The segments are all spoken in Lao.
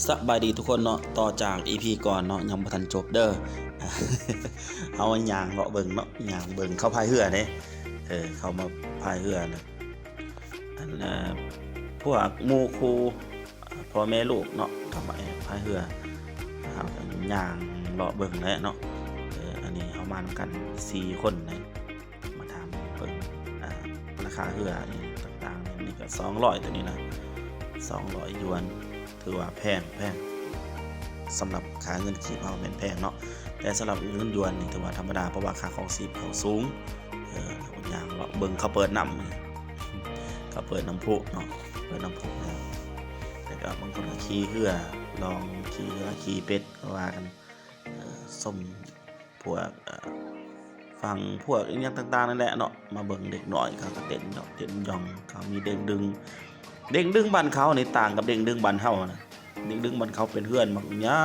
ສະບາຍດີທຸກຄົນເນາະ, ຕໍ່ຈາກອີພີກ່ອນເນາະ ຍັງບໍ່ທັນຈົບເດີ. ເຮົາຍ່າງເລາະເບິ່ງເນາະ, ຍ່າງເບິ່ງເຂົາພາຍເຮືອເດ້. ເອີ ເຂົາມາພາຍເຮືອນະ ອັນ ເອີ ພວກໝູ່ຄູ່ ພໍ່ແມ່ລູກເນາະ ກໍມາແອບພາຍເຮືອ. ເຮົາກໍຍ່າງເລາະເບິ່ງແຫຼະເນາະ. ເອີ ອັນນີ້ເຮົາມານຳກັນສີ່ຄົນເດ້. ມາຖາມເບິ່ງ ອ່າ ລາຄາເຮືອອີ່ຫຍັງຕ່າງໆ ນີ້ກໍສອງຮ້ອຍ ໂຕນີ້ນະ ສອງຮ້ອຍຢວນ ຖືວ່າແພງ ແພງ ສຳລັບຄ່າເງິນກີບເຮົາແມ່ນແພງເນາະ, ແຕ່ສຳລັບເງິນຢວນນີ້ຖືວ່າທຳມະດາ ເພາະວ່າຄ່າຄອງຊີບເຂົາສູງ. ເອີ ຍ່າງເລາະເບິ່ງເຂົາເປີດນ້ຳ ເຂົາເປີດນ້ຳພຸເນາະ, ເປີດນ້ຳພຸແລ້ວ ແລ້ວກໍບາງຄົນກໍຂີ່ເຮືອ ລອງຂີ່ເຮືອ ຂີ່ເປັດ ກໍວ່າກັນ ເອີ ຊົມ ພວກ ເອີ ຝັ່ງພວກອີ່ຫຍັງຕ່າງໆ ນັ້ນແຫຼະເນາະ, ມາເບິ່ງເດັກນ້ອຍເຂົາກໍເຕັ້ນເນາະ ເຕັ້ນຢ່ອງ. ເຂົາມີເດ້ງດຶງ ເດ້ງດຶງບ້ານເຂົານີ້ຕ່າງກັບເດ້ງດຶງບ້ານເຮົານະ. ເດ້ງດຶງບ້ານເຂົາເປັນເຮືອນບັກໃຫຍ່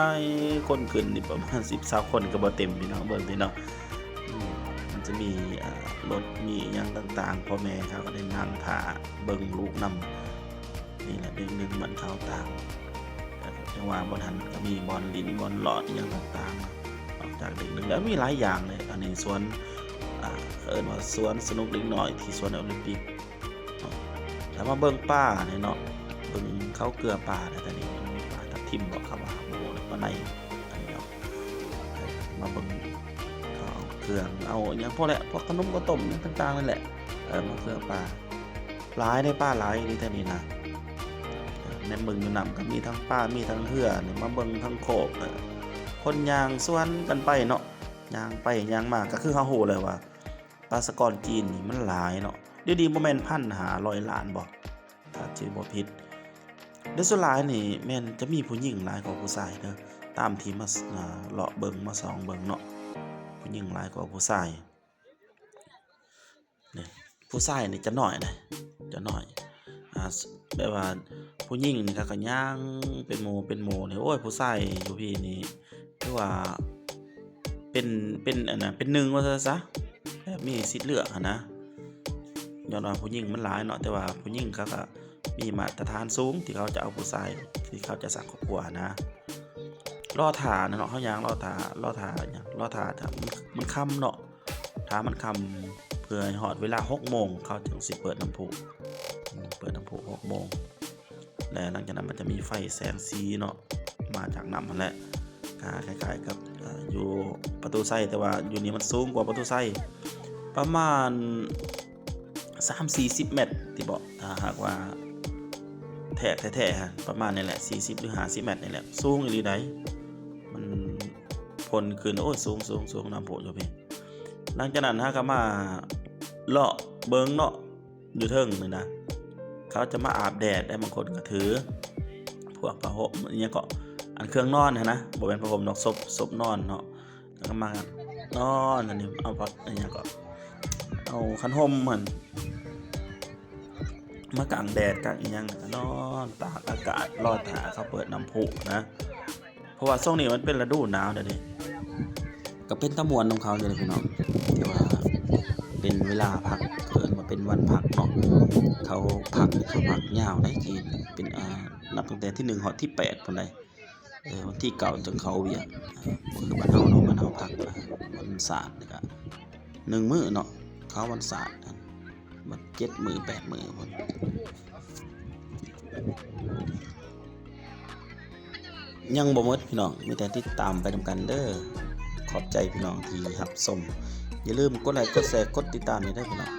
ຄົນຂຶ້ນນີ້ປະມານສິບຊາວຄົນກໍບໍ່ເຕັມ ພີ່ນ້ອງເບິ່ງຕິເນາະ. ອືມ ມັນຈະມີ ເອີ ລົດມີອີ່ຫຍັງຕ່າງໆ ພໍ່ແມ່ເຂົາກໍໄດ້ນັ່ງຖ້າເບິ່ງລູກນຳ. ນີ້ແຫຼະເດ້ງດຶງບ້ານເຂົາຕ່າງ. ແຕ່ຈັ່ງວ່າບ່ອນຫັ້ນກໍມີບ່ອນຫຼິ້ນບ່ອນຫຼອດອີ່ຫຍັງຕ່າງໆ ນອກຈາກເດ້ງດຶງແລ້ວມີຫຼາຍຢ່າງເດ້. ອັນນີ້ສວນ ອ່າ ເອີ້ນວ່າສວນສະໜຸກເດັກນ້ອຍທີ່ສວນໂອລິມປິກເນາະ. ແລ້ວມາເບິ່ງປານີ້ເນາະ ເບິ່ງເຂົາເກືອປາແດ່. ແຕ່ນີ້ມັນມີປາທັບທິມເບາະ ເຂົາວ່າ ໂອ້ ປາໄນ ອັນນີ້ເນາະ. ມາເບິ່ງເຂົາເອົາເຄື່ອງ ເອົາຫຍັງ ພວກແຫຼະ ພວກຂະໜົມເຂົ້າຕົ້ມຫຍັງຕ່າງໆ ນັ້ນແຫຼະ ເອີ ມາເກືອປາ. ຫຼາຍເດ້ ປາຫຼາຍອີ່ຫຼີແຖວນີ້ນະ. ແນມເບິ່ງຢູ່ນ້ຳກໍມີທັງປາ ມີທັງເຮືອນີ້ ມາເບິ່ງທັງໂຄກ. ເອີ ຄົນຍ່າງສວນກັນໄປເນາະ ຍ່າງໄປຍ່າງມາ ກໍຄືເຮົາຮູ້ແລ້ວວ່າປາສະກອນຈີນນີ້ມັນຫຼາຍເນາະ. ດຽວນີ້ບໍ່ແມ່ນພັນຫ້າຮ້ອຍລ້ານບໍ ຖ້າຈຳບໍ່ຜິດ. ໂດຍສ່ວນຫຼາຍນີ້ແມ່ນຈະມີຜູ້ຍິງຫຼາຍກວ່າຜູ້ຊາຍເດີ ຕາມທີ່ມາ ອ່າ ເລາະເບິ່ງ ມາສ່ອງເບິ່ງເນາະ, ຜູ້ຍິງຫຼາຍກວ່າຜູ້ຊາຍ. ນີ້ ຜູ້ຊາຍນີ້ຈະໜ້ອຍນະ ຈະໜ້ອຍ ອ່າ ແບບວ່າຜູ້ຍິງນີ້ເຂົາກໍຍ່າງເປັນໝູ່ເປັນໝູ່ນີ້. ໂອ້ຍ ຜູ້ຊາຍຢູ່ພີ້ນີ້ຖືວ່າເປັນ ເປັນອັນນະ ເປັນໜຶ່ງວ່າຊັ້ນຊະ ແບບມີສິດເລືອກຫັ້ນນະ. ຍ້ອນວ່າຜູ້ຍິງມັນຫຼາຍເນາະ ແຕ່ວ່າຜູ້ຍິງເຂົາກໍມີມາດຕະຖານສູງທີ່ເຂົາຈະເອົາຜູ້ຊາຍ ທີ່ເຂົາຈະສ້າງຄອບຄົວຫັ້ນນະ. ລໍຖ້ານະເນາະ ເຮົາຍ່າງລໍຖ້າ ລໍຖ້າຫຍັງ ລໍຖ້າ ຖ້າມັນ ມັນຄ່ຳເນາະ ຖ້າມັນຄ່ຳ ເພື່ອໃຫ້ຮອດເວລາຫົກໂມງ ເຂົາຈຶ່ງຊິເປີດນ້ຳພຸ ເປີດນ້ຳພຸຫົກໂມງ. ແລະ ຫຼັງຈາກນັ້ນມັນຈະມີໄຟແສງສີເນາະ ມາຈາກນ້ຳຫັ້ນແຫຼະ ຄ້າຍໆກັບ ເອີ ຢູ່ປະຕູໄຊ ແຕ່ວ່າຢູ່ນີ້ມັນສູງກວ່າປະຕູໄຊປະມານສາມສີ່ສິບແມັດຕິເບາະ. ຖ້າຫາກວ່າແທກແທ້ໆ ປະມານນີ້ແຫຼະ ສີ່ສິບ ຫຼື ຫ້າສິບແມັດນີ້ແຫຼະ ສູງອີ່ຫຼີໃດ໋. ມັນພົ່ນຂຶ້ນ ໂອ້ຍ ສູງໆໆ ນ້ຳພຸຢູ່ພີ້. ຫຼັງຈາກນັ້ນເຮົາກໍມາເລາະເບິ່ງເນາະ ຢູ່ເທິງນີ້ນະ ເຂົາຈະມາອາບແດດ ແລະ ບາງຄົນກໍຖືພວກຜ້າຫົ່ມ ອີ່ຫຍັງເກາະ ອັນເຄື່ອງນອນຫັ້ນນະ ບໍ່ແມ່ນຜ້າຫົ່ມດອກ ສົບ ສົບນອນເນາະ. ແລ້ວກໍມານອນອັນນີ້ ເອົາ ອີ່ຫຍັງເກາະ ເອົາຄັນຫົ່ມຫັ້ນ ມາກາງແດດກາງອີ່ຫຍັງ ແລ້ວກໍນອນຕາກອາກາດ ລໍຖ້າເຂົາເປີດນ້ຳພຸນະ. ເພາະວ່າຊ່ວງນີ້ມັນເປັນລະດູໜາວແລ້ວເດ້ ກໍເປັນຕາມ່ວນນຳເຂົາຢູ່ເດ້ພີ່ນ້ອງ. ແຕ່ວ່າເປັນເວລາພັກ ເອີ້ນວ່າເປັນວັນພັກເນາະ, ເຂົາພັກ ເຂົາພັກຍາວໃດ໋ຈີນ ເປັນ ອ່າ ນັບຕັ້ງແຕ່ທີໜຶ່ງຮອດທີແປດພຸ້ນໃດ໋. ເອີ ວັນທີເກົ້າຈັ່ງເຂົ້າວຽກ ບໍ່ຄືບ້ານເຮົາເນາະ, ບ້ານເຮົາພັກວັນຊາດ ແລ້ວກະໜຶ່ງມື້ເນາະ, ເຂົາວັນຊາດ ບັດເຈັດມື້ແປດມື້ພຸ້ນ. ຍັງບໍ່ໝົດພີ່ນ້ອງ, ມີແຕ່ຕິດຕາມໄປນຳກັນເດີ. ຂອບໃຈພີ່ນ້ອງທີ່ຮັບຊົມ, ຢ່າລືມກົດໄລ ກົດແຊ ກົດຕິດຕາມໃຫ້ເດີພີ່ນ້ອງ.